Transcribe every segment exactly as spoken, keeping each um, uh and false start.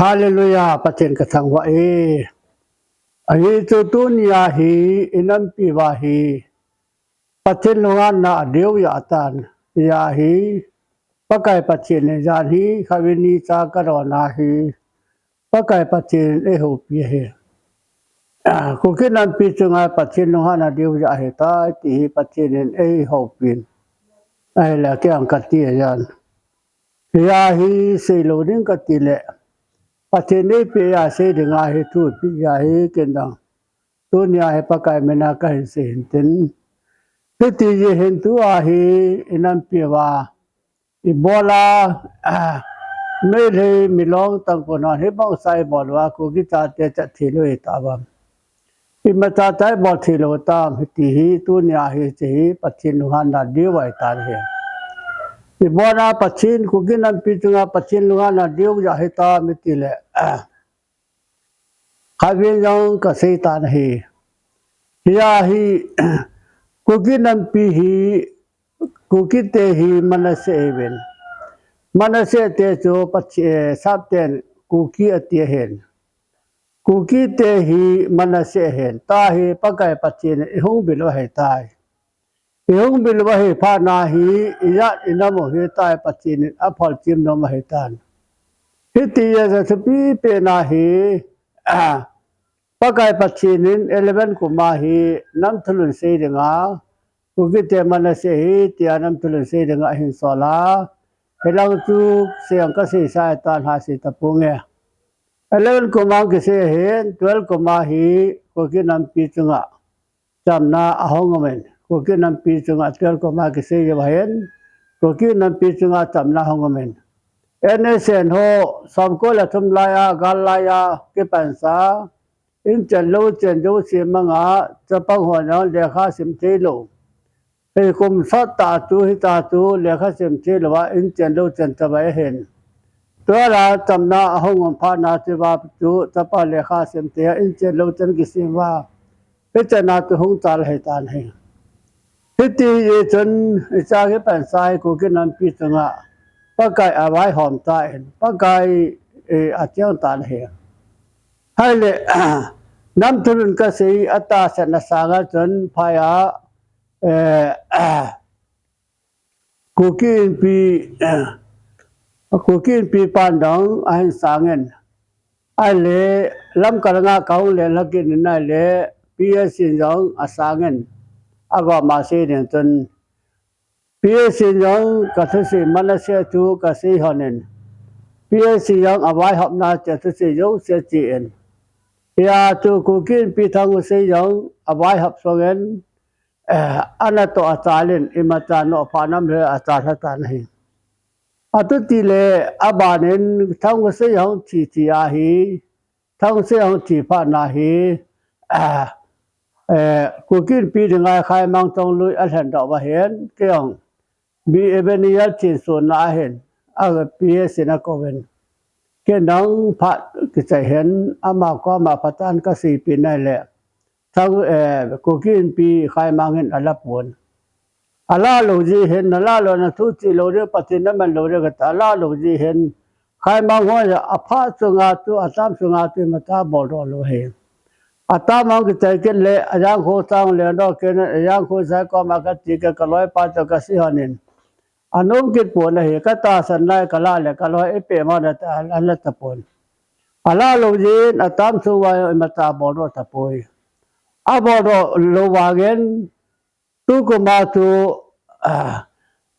Hallelujah, Pathen kathangvah e. Ahi chu tunia hi, inampi uva hi, Pathen lunghanna adeu jeh tan. Hijeh hin, Pakai Pathen in jan hi, khatvei ni cha kadon ahi. Pakai Pathen in eihoupi ahi. Kuki nampi chunga Pathen lunghanna adeu jeh ahitai, ti hi Pathen in eihoupin. Ahile kei jong kati ahi. Hijeh hin seilou ding kati le, Pathen in eipeh a sei ding ahi thu pi jeh hin ken dang. Tunia hi Pakai mina kahin sei hin tin. Hiti jeh hin tua hi inampi uva. Ibola, ah, Meitei, Milong, Tangkhul hon hibang sa ibol uva, Kuki chate chat thei lou hitam. Imacha cha ibol thei lou hitam, hiti hi, tunia hi, hiche hi, Pathen lunghanna adeu ahitan ahi. Ibola Pathen, Kuki nampi chunga Pathen lunghanna adeu jeh ahitam, hiti le, ah, khatvei jong kasei tan ahi. Hijeh hin, Kuki nampi hi, Kukite hi Manasseh ahiuvin. Manasseh te chu Pathe-, eh, Sapten Kuki ati ahin. Kukite hi Manasseh ahin. Tua hi Pakai Pathen in eihung bil u ahitai. Eihung bil u ahi phat na hi, ijat inam u hitia Pathen in aphal chim nom ahitan. Hiti jeh a thupi pen ahi, ah, Pakai Pathen in eleven kum a hi namthulhun sei dinga, Kukite Manasseh ahi tia namthulhun sei dinga ahin sol a. Hilang chu sei ang kasei sa tan ha sei taponge. Eleven kum a kisei ahin, twelve kum a hi Kuki nampi chunga chamna ahung umin. Kuki nampi chunga twelve kum a kisei jeh ahin, Kuki nampi chunga chamna ahung umin. N S N ho, somko le thum laiya, gal laiya, kipansa, inchen louchen jouse manga, chapang ho jong lekha sim thei lou. Hei kum sot tah tu, hita tu, lekha sim thei louva, inchen louchen chavai ahin. Tua la chamna ahung um phat na chu va chu, chapa lekha sim thei a, inchen louchen kisem uva. Hiche na chu hung chal ahitan ahi. Hiti jeh chun, icha kipansa hi Kuki nampi chunga, Pakai avaihom tan, Pakai, eh, acheng tan ahi. Ahile, namthulhun kasei, atahsan asang a chun, phai a, eh, Kuki Inpi, Kuki Inpi pan dong ahin sangin. Ahile, Lamka langa kahung le lhah kit in ahile, P S C in jong asangin. Agoma sei ding chun, P S C in jong kathusei Manasseh thu kasei lhonin. P S C in jong avaihopna chu thusei jouse achen. Hia chu Kuki Inpi Thangbusei jong avaihop songin, eh, anatoh achalin, imacha noh pha nam le achal lha tan ahi. Atuti le abanin Thangbusei ahung thi thi ahi, Thangbusei ahung thi phat na hi, ah, eh, Kuki Inpi dinga Khaimang Chongloi alhen doh uva hin, kei jong, Bi Ebenezer thinsun na ahin, a P S C in akouvin. Kei nang phat kichai hin, ama koma phat a kaseipi nai le. Thang, eh, Kuki Inpi Khaimang hin ala pon. Ala lou jeh hin, nala lou na thu chi lou ding, Pathen naman lou ding kati, ala lou jeh hin. Khaimang ho jong aphat sunga chu, atam sunga chu, imacha boldoh lou ahi. Atam ahung kichai kit le, ajang kho sang le doh kit in, ajang kho sai koma kati kit, kaloipa chu kasei lhonin. Anom kit pon ahi, katahsan nai kala le, kaloi eipeh ma na ta, ala tapon. Ala lou jeh in, atam sunga imacha boldoh tapoi. Aboldoh lou vangin, tukum a chu, ah,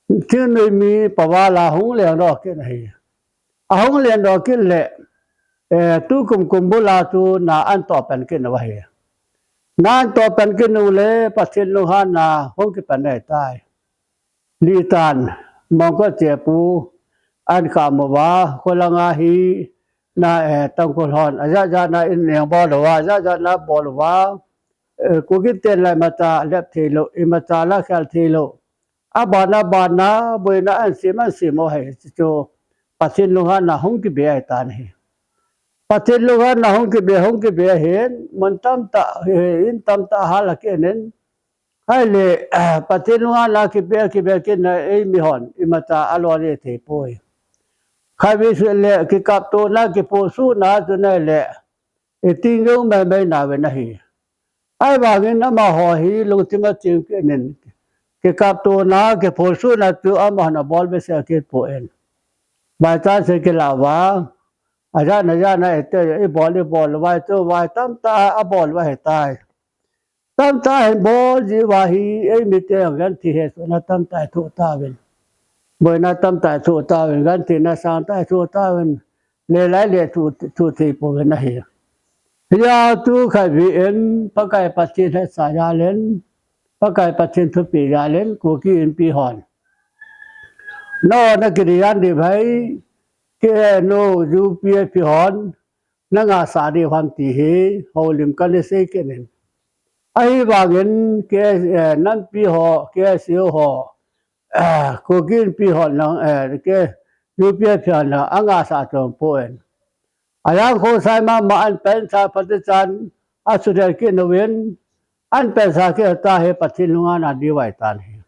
thingnoi mi paval a hung lengdoh kit ahi. Ahung lengdoh kit le, eh, tukum kumbul a chu na ahin toh pan kit uva ahi. Na ahin toh pan kit u le, Pathen lunghanna hung kipan ahitai. Litan, Mongkot Chepu, ahin kham uva, kholanga hi, na, eh, Tangkhul hon, ajat jat na in neng bol uva, ajat jat na bol uva, eh, Kuki ten la imacha lep thei lou, imacha la khel thei lou. Aban, aban na, boina ahin sem, ahin sem u ahi, chu, Pathen lunghanna hung kibe ahitan ahi. Pathen lunghanna hung kibe, hung kibe ahin, mun tamtah, eh, in tamtah ahal a kit in, ahile, Pathen lunghanna kibe, kibe kit na, eimi hon, imacha alolhin thei poi. Khatvei sut le kikaptona, kiphosutna chu nei le, iting jong maimai nauvin ahi. Ahivangin amaho hi lungthim a chim kit in, kikaptona, kiphosutna chu amahon abol behseh kit poi. Vaichan se kilah uva, ajat na jat na ite, ibol, ibol uva chu vai tamtah abol uva ahitai. Tamtah hin bol jeh uva hi, eimite jong genthei hesohna tamtah ithoh tauvin. Boina tamtah ithoh tauvin, gentheina sangtah ithoh tauvin. Lelai le thu, thu thei pouvin ahi. Hijeh a chu khatvei in, Pakai Pathen hetsa jal in, Pakai Pathen thupeh jal in, Kuki Inpi hon, nangho na kidei jeng diu ahi, K N O, U P F hon, na ngahsah diu ham ti hi, houlim kana sei kit in. Ahivangin, K, eh, nampi ho, K S U ho, eh, Kuki Inpi hon lang, eh, K, U P F hon lang, angahsah chom poi. Ajang khosai mama an pensa phatichan, asudel kit uvin, an pensa kit tahi Pathen lunghanna diu ahitan ahi.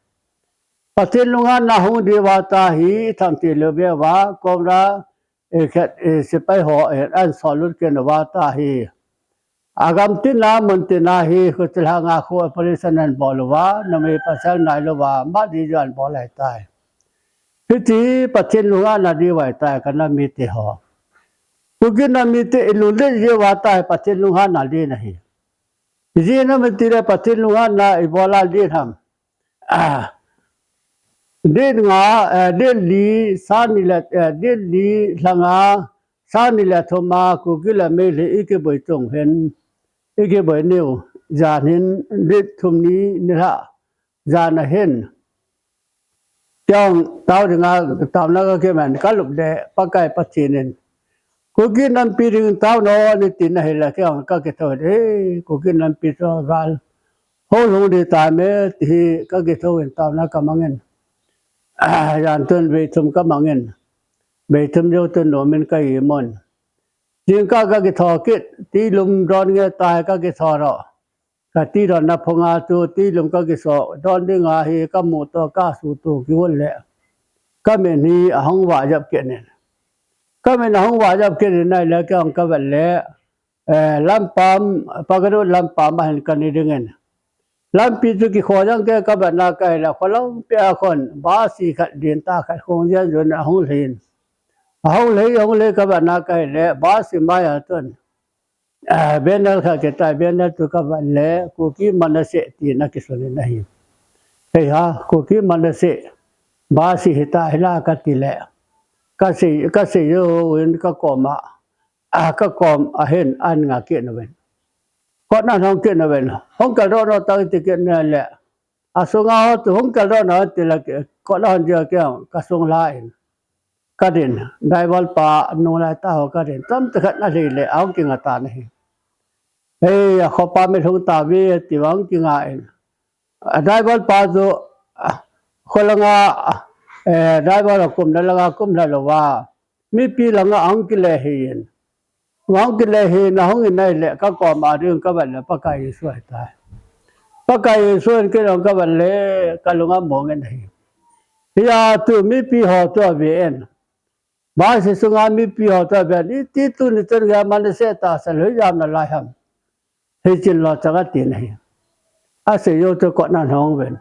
Pathen lunghanna hung diu ahitai, tham ti lou beh uva, Cobra, eh, khat, eh, sepai ho, eh, an solut kit uva tahi. Agam tina, mun tina hi, khuti lhanga khu operation an bol uva, numei pasal nailouva, mat di jong an bol ahitai. Hiti Pathen lunghanna diu ahitai, ka nam mite ho. Kuki nam mite ilunglen jeh uva tahi Pathen lunghanna len ahi. Ijeh inem itile Pathen lunghanna ibol a len ham. Ah, date nga, eh, date li, sang ni le, eh, date li lhanga, sang ni le thum a, Kuki le Meitei ikiboi chung hin, ikiboi niu, jan hin, date thum ni, nilhah, jan ahin. Kei jong tao dinga, taona kakiman, kalup le, Pakai Pathen in. Kuki nampi ding taona o, ani tin ahile, kei jong kakithou in, eh, Kuki nampi chu gal. Hung lhung ding tame, ti hi kakithou in taona kamangin. Ah, jan tun vei thum kamangin. Vei thum jou tun nomin ka imun. Jingkah kakithou kit, tilum don nge tahi kakithou ro. Ka ti don na phunga chu, tilum kakiso, don dinga hi kamu to, kasutu kihol le. Kamin hi ahung vah jep kit in. Kamin ahung vah jep kit in ahile kei jong kavet le, eh, lampam, Pagarut lampam ahin kani dingin. Lampi chu kikho jeng kei kavetna kahile, kholangpi a khun, basi khat ding tah khat khong jen jon ahung lhin. Ahung lhei, ahung lhei kavetna kahile, basi maiya chun. Ah, banner khat kitai, banner chu kavet le, Kuki Manasseh tin akisun in ahi. Hei ha, Kuki Manasseh, basi hita hila kati le. Kasei, kasei jou in kakoma. Ah, kakom ahin an nga kit nauvin. Kot nan hong kit nauvin. Hong kaldoh nau tang ti kit nale. Asunga ho chu hong kaldoh nau ti le kot nan hon jia kei jong kasung lha in. Kadin, driver pa nunglai tah ho kadin. Tamtah khat na lhi le ahung kinga tan ahi. Hei, akhopa mi lhung tave ti vang kinga in. A driver pa chu, ah, kholanga, eh, driver akum na langa kum lha louva. Mipi langa ahung kile hi in. Ahung kile hi in ahung in ahile kakoma ding kavet le Pakai Jesu ahitai. Pakai Jesu in kei jong kavet le kalunga mong in ahi. Hia chu mipi ho chu ave in. Basi sunga mipi ho chu ave in. Iti tuni chun gei Manasseh tahsa lhoi jam nalai ham. Hiche lo chang ati nahi. Asei jou chu kot nan hong ven.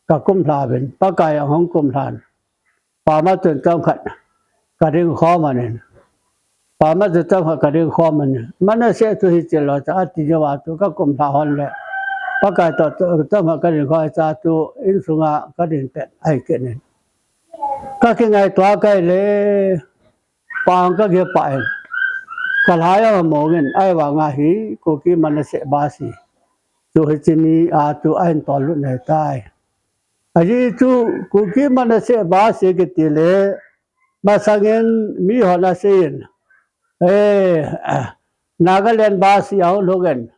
Kakum lha ven. Pakai ahung kum lhan. Pama chun chomkhat kading khom anin. Pama chu chomkhat kading khom anin. Manasseh chu hiche lo chang ati jouva chu kakum lha hon le. Pakai toh chu chomkhat kading khom cha chu insunga kading pet ahi kit in. Kakingaito a kahile. Pang kagepah in. Kalhai a mong in ahivanga hi Kuki Manasseh basi. Chu hiche ni a chu ahin tollut ahitai. Ajeh chu Kuki Manasseh basi kiti le masangin mihon asei in. Eh, Nagaland basi ahung lhung in.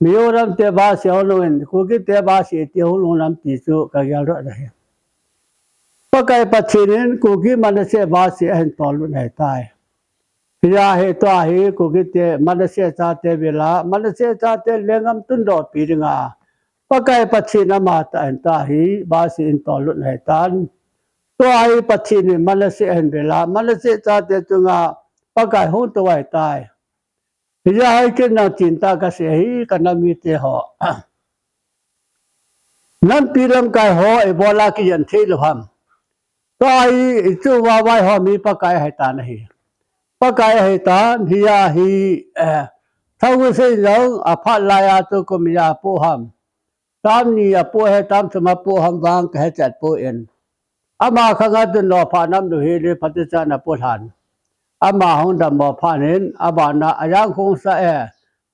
Mizoram te basi ahung lhung in, Kuki te basi ti ahung lhung nam ti chu kagel doh nahi. Pakai Pathen in Kuki Manasseh basi ahin tollut ahitai. Hia hi tua hi Kuki te Manasseh chate vela, Manasseh chate lenggam tundoh pi dinga. Pakai Pathen amatah in tua hi basi ahin tollut ahitan. Tua hi Pathen in Manasseh ahin bel a, Manasseh chate chunga Pakai hung tou ahitai. Hijeh a hi ken nang tin tah kasei hi, ka nam mite ho. Nampi lamkai ho ibol a kijen thei lou ham. Tua hi, hichu vaihom hi Pakai ahitan ahi. Pakai ahitan, hijeh a hi, eh, thangvah sei jong, aphat lai a tukum ijat apoh ham. Tam ni apoh ham, tam thum apoh ham vang kahechat poi. Ama khang a tun lou phat nam lou hile phatechan apoh lhan. Ama hung dammo phat in, abana Ajang Khongsai e,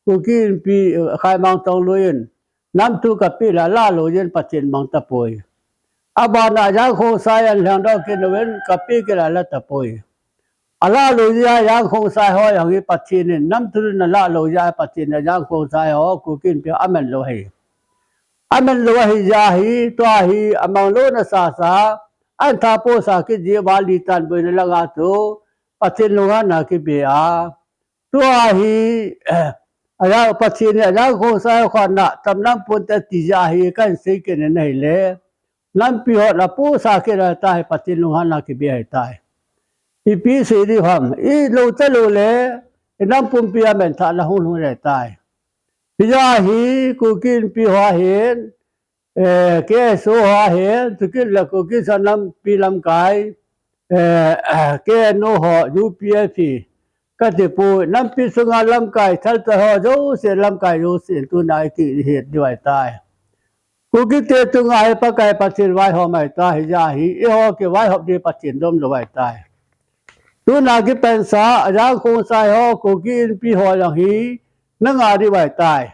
Kuki Inpi, eh, Khaimang Tonglui in, nam thu kapeh le alah lou jeh in Pathen mang tapoi. Abana Ajang Khongsai in lhengdoh kit uvin kapeh kit le alah tapoi. Alah lou jeh a Ajang Khongsai ho jong hi Pathen in, nam thu in alah lou jeh a Pathen in Ajang Khongsai ho, Kuki Inpi aman lou ahi. Aman lou ahi jeh a hi, tua hi, amang louna sasa, ahin thapohsah kit jeh uva litan boina langa chu, Pathen lunghanna kibe a. Tua hi, eh, Ajang Pathen in Ajang Khongsai ho kona, tam nam ponte ti jeh a hi, kahin sei kit in ahile. Nampi hon apohsah kit ahitai, Pathen lunghanna kibe ahitai. Ipi sei diu ham, ilou chalou le, inam pumpi a menthahna hung lhung ahitai. Hijeh a hi, Kuki Inpi ho ahin, eh, K S O ho ahin, chukit le Kuki San Nampi Lamkai, eh, K N O ho, U P F hi, kati poi, nampi sunga lamkai, thalchoi ho jouse, lamkai jouse, tuna ikihet diu ahitai. Kukite chunga hi Pakai Pathen vaihom ahitai, hijeh a hi, eiho kivaihom ding Pathen dom lou ahitai. Tuna kipansa, Ajang Khongsai ho, Kuki Inpi ho jong hi, nanga diu ahitai.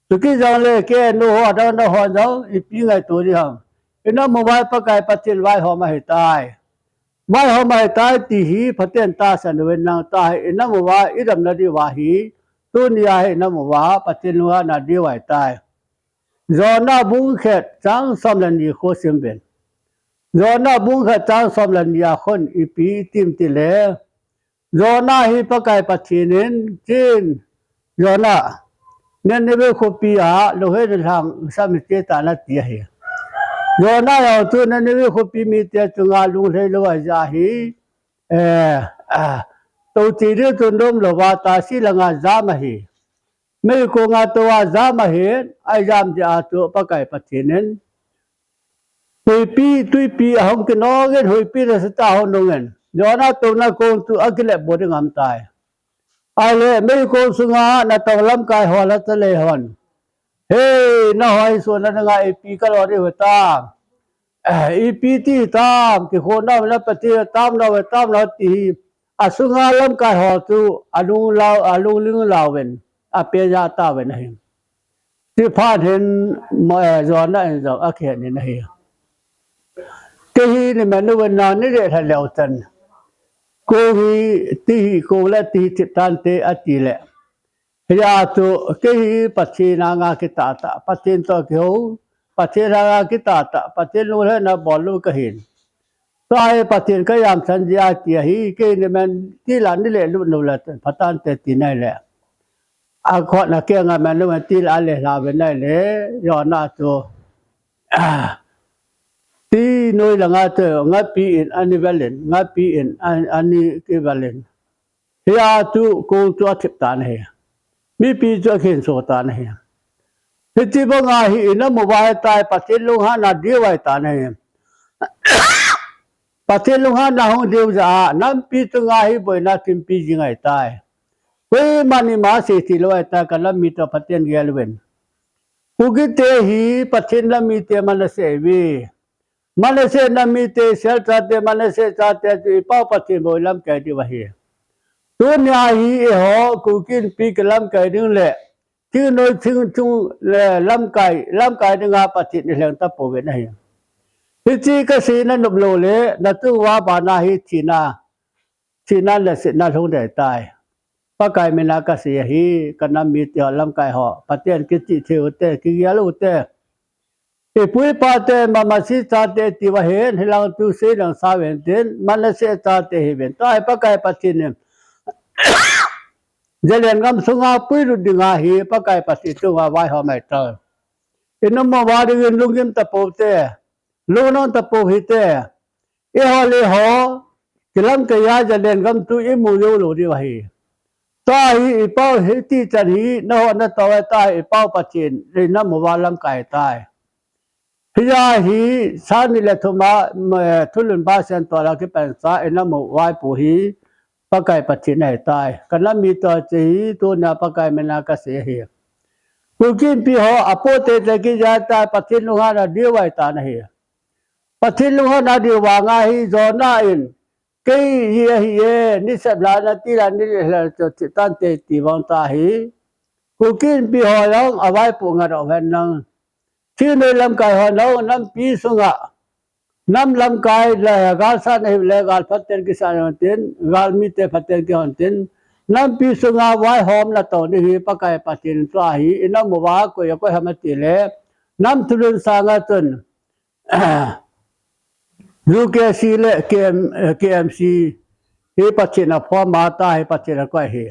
Chukit jongle K N O ho, adang dang ho jong, ipi ngaito ding ham. Inam uva Pakai Pathen vaihom ahitai. Vaihom ahitai ti hi, Pathen tahsan uvin nang tua hi, inam uva, idamna diuva hi, tunia hi inam uva, Pathen lunghanna diu ahitai. Jonah bung khat chang som le ni khu sim uvin. Jonah bung khat chang som le ni a khun ipi itim tile. Jonah hi Pakai Pathen in, chen, Jonah, Nineveh khopi a, louhel nalhang sam hite ati ahi. Jonah jong chu Nineveh khopi mite chunga lunglhai lou ahi jeh a hi, eh, ah, touti diu chu nom louva tahsa langa jam ahi. Meikong a tou a jam ahin, ajam jeh a chu Pakai Pathen in, huipi, twipi ahung kinong in, huipi nasatah a ahung nung in, Jonah touna kong chu akilep bol ding ahitai. Ahile, meikong sunga natong lamkai ho la chalei hon, hei, nahoi sona dinga ipi kalo ding hitam. Eh, ipi ti tam, kikhohna um le pati tam lo, tam lo ti hi, asunga lamkai ho chu alunglang, alungling lang uvin, apeja tauvin ahi. Chuphat hin, mo, eh, Jonah in jong akhen in ahi. Kei hi naman uvin, nang nalelha leu chun, kong hi, ti hi, kong le ti hi thip tante ati le. Hijeh a chu, kei hi Pathen anga kitah tah, Pathen toh kihou, Pathen anga kitah tah, Pathen lunglhaina bol lou kahin. Tua hi Pathen kajamsan jeh a ti ahi, kei naman tila nalelha lou le, phatante ti nai le. Akhut na keng a man lou tila alelha ve nai le, Jonah chu. Ah, ti noi langa chu, ngapi in ani velin, ngapi in an-, ani kivelin. Hia chu kong chu athip tan ahi. Mipi chu akhenso tan ahi. Hiti banga hi inam uva ahitai, Pathen lunghanna diu ahitan ahi. Pathen lunghanna hung diu jeh a, nampi chunga hi boina thimpi jing ahitai. Koiman ima seithei lou ahitai, ka nam mite Pathen gel uvin. Kukite hi Pathen nam mite Manasseh ahiuve. Manasseh nam mite, Israel chate, Manasseh chate chu i Pau Pathen bou lamkai diu ahi. Tunia hi eiho, Kuki Inpi kilamkai ding le, thingnoi thingchung le lamkai, lamkai dinga Pathen in eilheng tapouvin ahi. Hiche kaseina noplou le, natunguva bana hi thina, thina le setna lhung ding ahitai. Pakai mina kasei ahi, ka nam mite ho, lamkai ho, Pathen kichih thei ute, kigel ute. Ipu ipa te, Manasseh chate tiuva hin, hilang thu seilang sauvin tin, Manasseh chate hiuvin. Tua hi Pakai Pathen in Zalen gam sunga puilut dinga hi Pakai Pathen chunga vaihom ahitai. Inam uva dingin lunggim tapou te, lungnang tapou hite. Eiho le eiho, kilamkai a Zalen gam tu imu jou lou diu ahi. Tua hi ipau hiti chan hi, nangho natoh uva tua hi ipau Pathen, inam uva lamkai tai. Hijeh a hi, sang ni le thum a, m-, eh, thulhun ba sen toh la kipan sa, inam u vaipo hi, Pakai Pathen ahitai. Kanam mite ho cheh hi, tunia Pakai mina kasei ahi. Kuki Inpi ho, apoh teitei kija tai, Pathen lunghanna diu ahitan ahi. Pathen lunghanna diu vang ahi, Jonah in, kei hi ahi e, ni sep la nati la, ni le hla chu thi tante ti vang ta hi. Kuki Inpi ho jong avaipo ngat u hen lang. Thil nei lamkai ho jong, nampi sunga. Nam lamkai le, galsat nahi le, gal phaten kisat hon tin, galmite phaten kihon tin. Nampi sunga vaihom natoh ding hi, Pakai Pathen tua hi, inam uva koi a koi ham ati le. Nam thulhun sanga chun. U K C le K M, eh, K M C hi Pathen aphong ma ta hi Pathen akoi hi.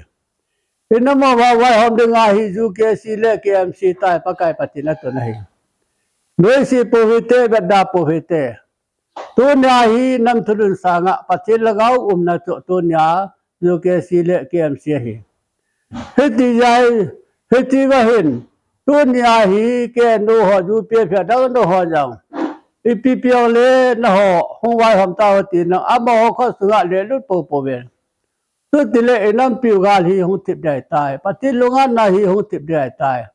Inam uva vaihom dinga hi U K C le K M C ta hi Pakai Pathen atun ahi. Noise pou hite, vetda pou hite. Tunia hi nam thulhun sanga Pathen lhagao umna chu tunia U K C le K M C ahi. Hiti jeh a, hiti jeh hin, tunia hi K N O ho, U P F adang dang ho jong. Ipi pi jongle nangho, hung vaihom tao tin nang, amaho khosunga lelut poupou ve. Chutile inampiu gal hi hung thip ding ahitai. Pathen lunghanna hi hung thip ding ahitai.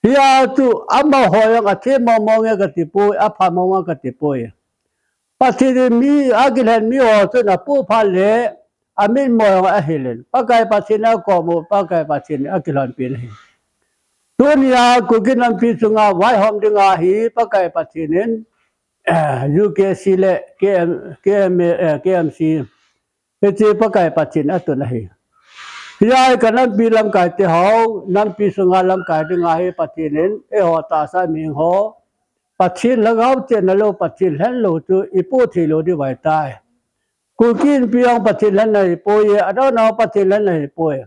Hia chu amaho jong athem mong mong e kati poi, apha mong mong kati poi. Pathen in mi, akilhen miho chun apoh phat le, amit mo jong ahil in. Pakai Pathen akom u, Pakai Pathen in akilhonpi in ahi. Tunia Kuki nampi chunga vaihom dinga hi, Pakai Pathen in, eh, U K C le K M, K M, eh, K M C. Hiche Pakai Pathen atun ahi. Hijeh a kanampi lamkai teho, nampi sunga lamkai dinga hi Pathen in, eiho tahsa mihing ho. Pathen lhagao chenna lou, Pathen lhen lou chu ipoh thei lou diu ahitai. Kuki Inpi jong Pathen lhen ahipoi, adang dang Pathen lhen ahipoi.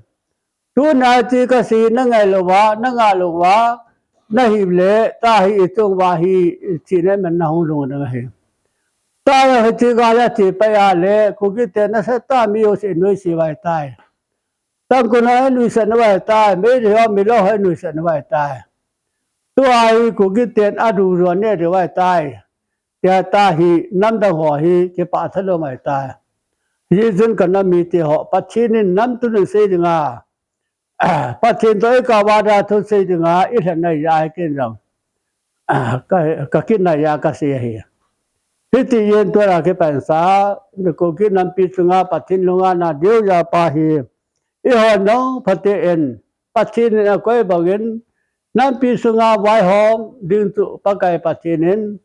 Tunia hiche kasei nangai louva, nangah louva, nahi le, tua hi ichung uva hi, thina man nahung lhung ding ahi. Tua jong hiche gal a che pai a le, Kukite nasatah a mi jouse inuisat u ahitai. Tangkhul ho inuisat u ahitai, Meitei ho, Milong ho inuisat u ahitai. Tua hi Kukiten adudu aneh diu ahitai. Tia tua hi namdang ho hi kipah thalou ahitai. Hijeh chun kanam mite ho, Pathen in namtun in sei dinga, Pathen toh ikah uva thu sei dinga, ilhen nai a hi ken jong. Ah, ka, kakit nai a kasei ahi. Hiti jeng tua la kipan sa, Kuki nampi chunga Pathen lunghanna diu japa hi. Eiho jong phaten, Pathen in akoi bangin, nampi sunga vaihom ding chu Pakai Pathen in,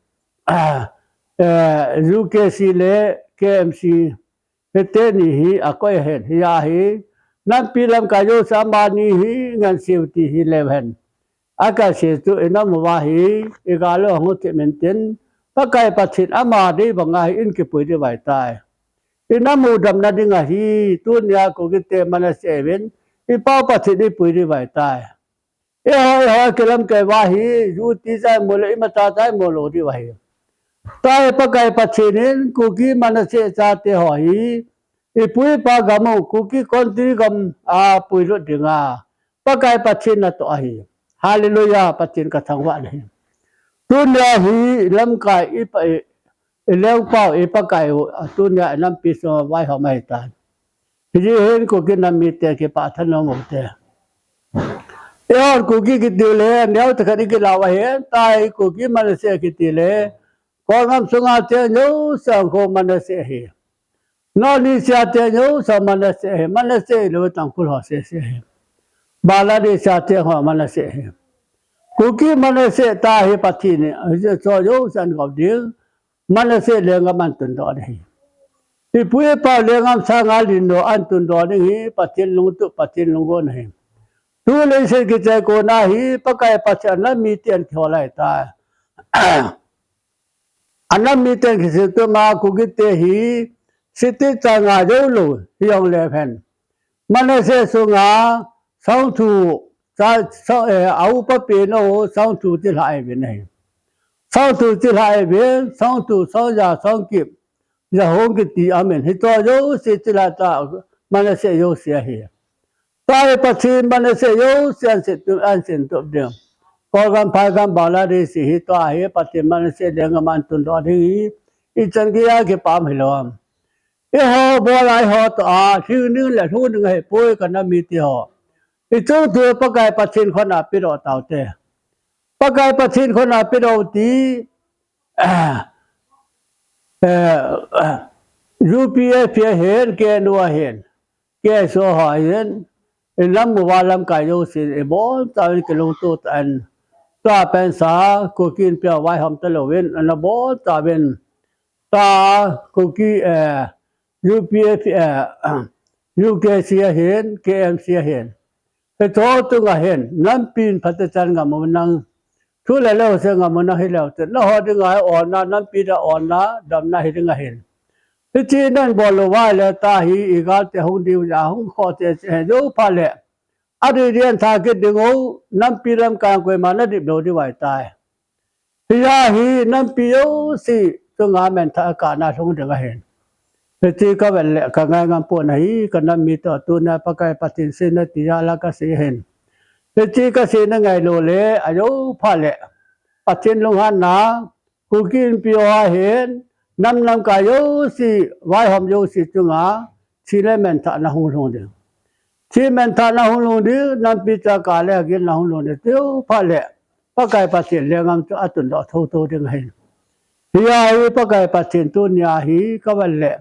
ah, eh, U K C le K M C. Hiteni hi akoi hen, hia hi, nampi lamkai jouse amani hi nganseu ti hi leu hen. Akasei chu inam uva hi, igal u hung thip in tin, Pakai Pathen ama dei banga hi in kipui diu ahitai. Inam u damna dinga hi, tunia Kukite Manasseh uvin, ipau Pathen ipui diu ahitai. Eiho, eiho, kilamkai uva hi, ju ti chai mo le, ima cha chai mo lou diu ahi. Tua hi Pakai Pathen in, Kuki Manasseh chate ho hi, ipu ipa gam u, Kuki country gam a puilut dinga, Pakai Pathen natoh ahi. Hallelujah, Pathen kathangvah nahi. Tunia hi, lamkai ipa, i, ilengpau, ipakai u, tunia inampi sunga vaihom ahitan. Hijeh hin Kuki nam mite kipah thanom u te. Eiho Kuki kiti le, neo tah khat ikilah u ahi, tua hi Kuki Manasseh kiti le, Kol gam sunga cheng jouse a kho Manasseh ahi. North East a cheng jouse a Manasseh ahi, Manasseh hilou Tangkhul ho sese ahi. Bangladesh a cheng ho Manasseh ahi. Kuki Manasseh tua hi Pathen in, hiche cho jouse a gop ding, Manasseh lenggam ahin tundoh ding ahi. Ipu ipau lenggam sanga lhindoh ahin tundoh ding hi Pathen lungtup, Pathen lunggel ahi. Tu leiset kichai kona hi Pakai Pathen a nam miten kihol ahitai. A nam miten kisei tuma Kukite hi state chang a joulou hijongle hen. Manasseh sunga songthu, cha, song, eh, a upa pen u songthu chilhah ahiuvin ahi. Songthu chilhah ahiuvin, songthu, songja, songkip, Jahong kiti amin. Hito jouse chilai ta Manasseh jouse ahi. Tua hi Pathen Manasseh jouse ansetup, ansetup ding. Kolgam phaigam Bangladesh hi tua hi Pathen Manasseh lenggam a atundoh ding hi. Ichan geiya kipah hilou am. Eiho bol a eiho toh a lhing ding le lhung ding ahipoi ka nam mite ho. Ichung thu Pakai Pathen khut a pedoh taute. Pakai Pathen khut a pedoh ti, eh, U P F ahin, K N U ahin, K S O ho ahin, inam uva lamkai jouse in ibonchauvin kilungto tah in, tua pensa, Kuki Inpi a vaihom talouvin, ana bonchauvin, tua Kuki, eh, U P F, eh, U K C ahin, K M C ahin. Hicheho chunga hin, nampi in phatechan ngam un lang, thu le lou se ngam un lang hileu chun, nangho dinga olna, nampi dinga olna, damna hi ding ahin. Hiche nabol lou uva ahile tua hi, igalte hung diu ja, hung khoh cheh cheh hi jou phat le, adih dih in tha kit ding u, nampi lamkai a koima nadip lou diu ahitai. Hijeh a hi nampi jouse chunga menthah kana lhung ding ahin. Hiche kavet le kangai ngam pon ahi, ka nam mite toh tunia Pakai Pathen seina ti jal a kasei ahin. Hiche kaseina ngailou le, ajou phat le, Pathen lunghanna, Kuki Inpi ho ahin, nam lamkai jouse, vaihom jouse chunga, thi le menthahna hung lhung ding. Thi menthahna hung lhung ding, nampi chaka le agilna hung lhung ding, tiu phat le, Pakai Pathen lenggam chu atundoh thotho ding ahin. Hijeh a hi Pakai Pathen tunia hi kavet le,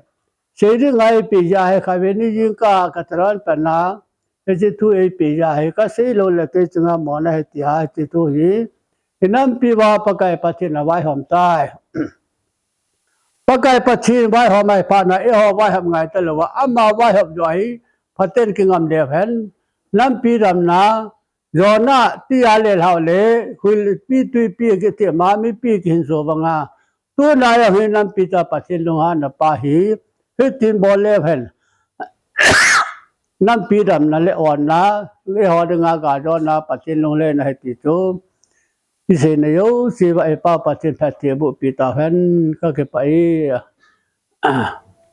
sei dinga eipeh jeh a hi khatvei ni jingkah a ka talan pan a, hiche thu eipeh jeh a hi kasei lou le kei chunga mona ahi tia hiche thu hi, inampi uva Pakai Pathen avaihom tai. Pakai Pathen vaihom ahi phat na, eiho vaihom ngai talouva, ama vaihom joh hi phaten kingam leu hen, nampi damna, jona tia le lhau le, huipi tuipi kiti ma, mipi kihinso banga, tuna jong hi nampi cha Pathen lunghanna pa hi, hitin bol leu hen. Nampi damna le olna, eiho dinga gajona, Pathen lungleina ahi ti chu. Iseina jouse uva i Pa Pathen phatthei boh peh tauhen, kakipah e.